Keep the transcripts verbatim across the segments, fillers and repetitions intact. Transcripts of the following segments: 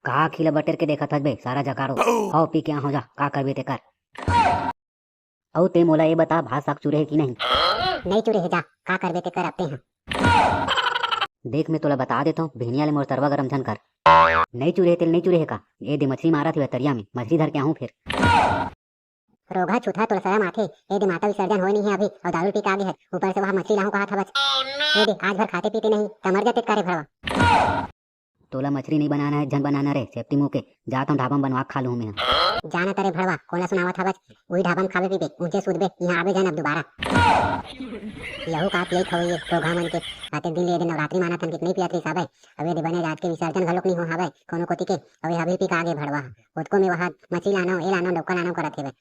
का आँखी ल बटेर के देखत हस बे, सारा जकारो? हव, पी के आ हो जा, का करबे ते कर। अउ ते मोला ये बता, भात साग चुरे हे कि नहीं? नहीं चुरे हे, जा, का करबे ते कर, अब ते ह। देख, मैं तोला बता देथव, भिनिया ले मोर सरवा गरम झन कर। नहीं चुरे हे तेल, नहीं चुरे हे का? ए दे, मछली मारत हवे तरिया में, मछली धर के आहूँ फेर। रोगहा छुथा, तोला शरम आथे? ए दे, माता विसर्जन होय नहीं हे अभी, अउ दारू पी के आगे हे, ऊपर से वहाँ मछली लाहूँ कहत हवच। ए दे, आज भर खाते पीते नहीं, त मर जाते का रे भड़वा। तोला मछली नहीं बनाना हे, झन बनाना रे, सेफ्टी मुँह के, जात हूँ ढाबा में बनवा के खा लूँ मैं। जाना तरे भड़वा, कोन ला सुनावत हवच? उही ढाबा में खाबे पीबे, ऊँचे सूतबे, यहाँ आबे झन अब दोबारा। लहू का पियई खवइये, रोगहा मन के, अतेक दिन ले ए दे नवरात्रि मानत हन कि नहीं पियत रहिस हवय, अब ए दे बने जात के विसर्जन घलोक नहीं हो हवय, कोनो कोती के, अब ए अभी पी के आगे भड़वा, ओतको में वहाँ मछली लानव, ए लानव, डौका लानव करत हेवय।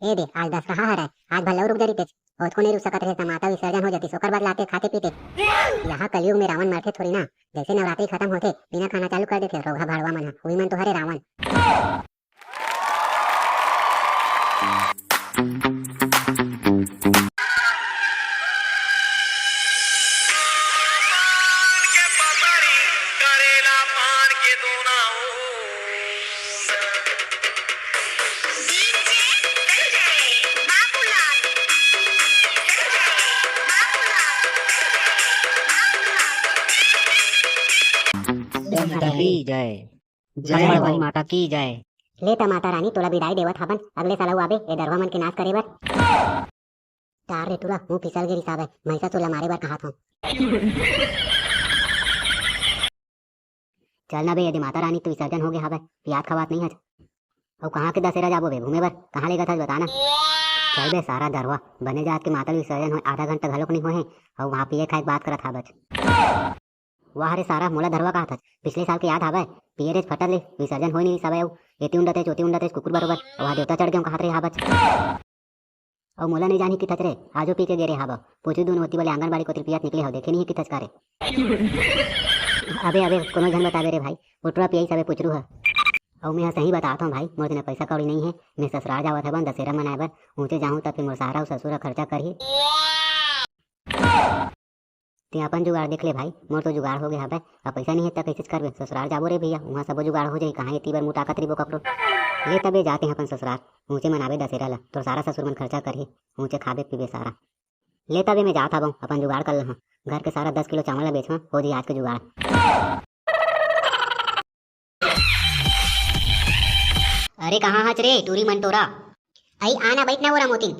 ए दे, आज दशहरा हरय, आज भर लऊ रुक जा रितेश। ओतको नइ रुक सकत रहे, त माता विसर्जन हो जतिस, ओकर बाद लाते खाते पीते। यहाँ कलयुग में रावण मरथे थोड़ी ना, जैसे नवरात्रि खत्म होथे, पीना खाना चालू कर देथे, रोगहा भाड़वा मन ह, उही मन तो हरे रावण। माता की जय। जय हो। माता की जय। ले त माता रानी, तोला बिदाई देवत हावन, अगले साल अउ आबे ए दरुहा मन के नाश करे बर। टार रे टूरा, मुंह फिसल गे रिसावे, महिषासुर ला मारे बर कहात हूँ। चल ना बे, ए दे माता रानी तो विसर्जन हो गे हावय, पियात खवात नहीं हच। अउ कहाँ के दशहरा जाबो बे घूमे बर, कहाँ लेगत हच बता ना। चल बे सारा दरुहा, बने जात के माता विसर्जन होय, आधा घंटा घलोक नहीं होय हे, अउ वहाँ पिए खाए के बात करत हावच। वाह रे सारा, मोला दरुहा कहत हच, पिछले साल के याद हावय, पिए रेच फटत ले, विसर्जन होय नहीं रिसावय, अउ एती उंडत रेच, ओती उंडत रेच, कुकुर बरोबर, अउ वहाँ देवता चढ़ गे हूँ कहत रहे हावच। अउ मोला नइ जानही किथच रे, आजो पी के गे रे हावव। पूछू दून ओती बले आंगनबाड़ी कोती पियत निकले हव, देखे नहीं किथच का रे। अबे, अबे, कोनो झन बताबे रे भाई, उटरा पियई सबे पुचरू ह। अउ मैं ह सही बतात हूँ भाई, मोर दिन पैसा कौड़ी नहीं है, मैं ससुराल जावत हवन दशहरा मनाए बर, ऊँचे जाहूँ त फिर मोर सारा अउ ससुर ह खर्चा करही। तें अपन जुगाड़ देख ले भाई, मोर तो जुगाड़ हो गे हवय। अब पइसा नहीं हे त कइसेच करबे, ससुराल जाबो रे भैया, उहाँ सबो जुगाड़ हो जाही, कहाँ एती बर मुँह ताकत रहिबो ककरो। ले तबे जाते हैं अपन ससुराल, ऊँचे मनाबे दशहरा ला, तोर सारा ससुर मन खर्चा करही, ऊँचे खाबे पीबे सारा। ले तबे मैं जात हवं, अपन जुगाड़ कर लहूँ, घर के सारा दस किलो चावल ला बेचहूँ, हो जाही आज के जुगाड़। अरे कहाँ हच रे टूरी मन टोरा? अई आना बइठ ना वो रामोतिन।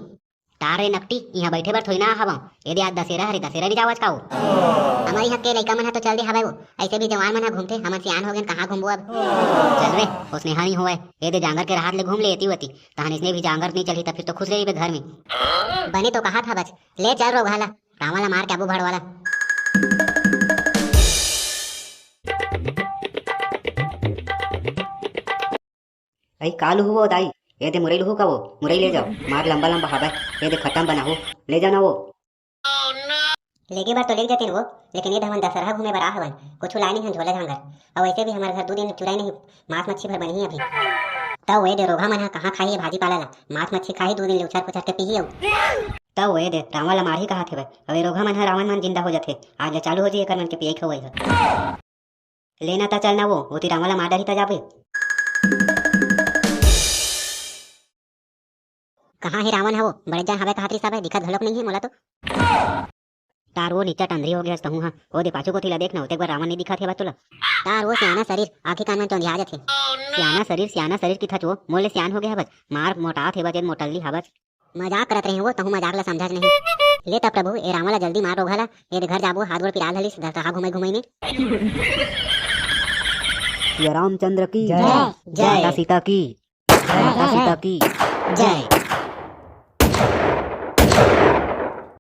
टार रे नकटी, इहाँ बइठे बर थोड़ी ना हवं। ए दे आज दशहरा हरे, दशहरा नहीं जावच का वो? हमर इहाँ के लइका मन ह तो चल दे हवय वो। अइसे भी जवान मन ह घूमथे, हमन सियान हो गेन, कहाँ घूमबो अब? चल रे, ओसने हा नहीं होवय। ए दे जांगर के राहत ले घूम ले एती वती। तहन इसने भी जांगर नहीं चलही त फिर तो खुश रहिबे घर में। बने तो कहत हवच। ले चल रोगहा ला, रावण ला मार के आबो भड़वा ला। अई का लुहू वो दाई? ए दे मुरई लुहू का वो? मुरई ले जाओ, मार लंबा लंबा हावय, ए दे खट्टा म बनाहू, ले जाना वो। लेगे बर तो लेग जतिन वो, लेकिन ए दे हमन दशहरा घूमे बर आ हवन, कुछु लाए नहीं हन झोला झांगर। अउ वैसे भी हमर घर दू दिन चुराई नहीं, मांस मच्छी भर बनही अभी। तब ए दे रोगहा मन ह कहाँ खाही ए भाजी पाला ला, मांस मच्छी खाही दू दिन ले उछर पुछर के पीही अउ। तब ए दे रावण ला मारही कहत हेवय, अबे रोगहा मन ह रावण मन जिंदा हो जथे, आज ले चालू हो जाही एकर मन के पियई खवई ह। लेना त चलना वो, ओती रावण ला मार डारही त जाबे। कहाँ हे रावण ह वो? बड़े जान हवय कहत रिहिस हवय, दिखत घलोक नइ हे मोला तो। तार वो निच्चट अंधरी हो गे हस तहूँ ह। ओ दे पाछू कोती ला देख ना, ओतेक बर रावण नइ दिखत हे बा तोला। तार वो सियाना शरीर, आँखी कान मन चौंधिया जाथे। सियाना शरीर, सियाना शरीर किथच वो, मोर ले सियान हो गे हवच। मार मोटात हे बा जेन मोटल्ली हवच। मजाक करत रहे वो, तहूँ मजाक ला समझच नहीं। ले त प्रभु, ए रावण ला जल्दी मार रोगहा ला, ए दे घर जाबो, हाथ गोड़ पिराल हलिस, घर कहाँ घुमई घुमई में। सिया रामचंद्र की जय, जय। माता सीता की, माता सीता की जय।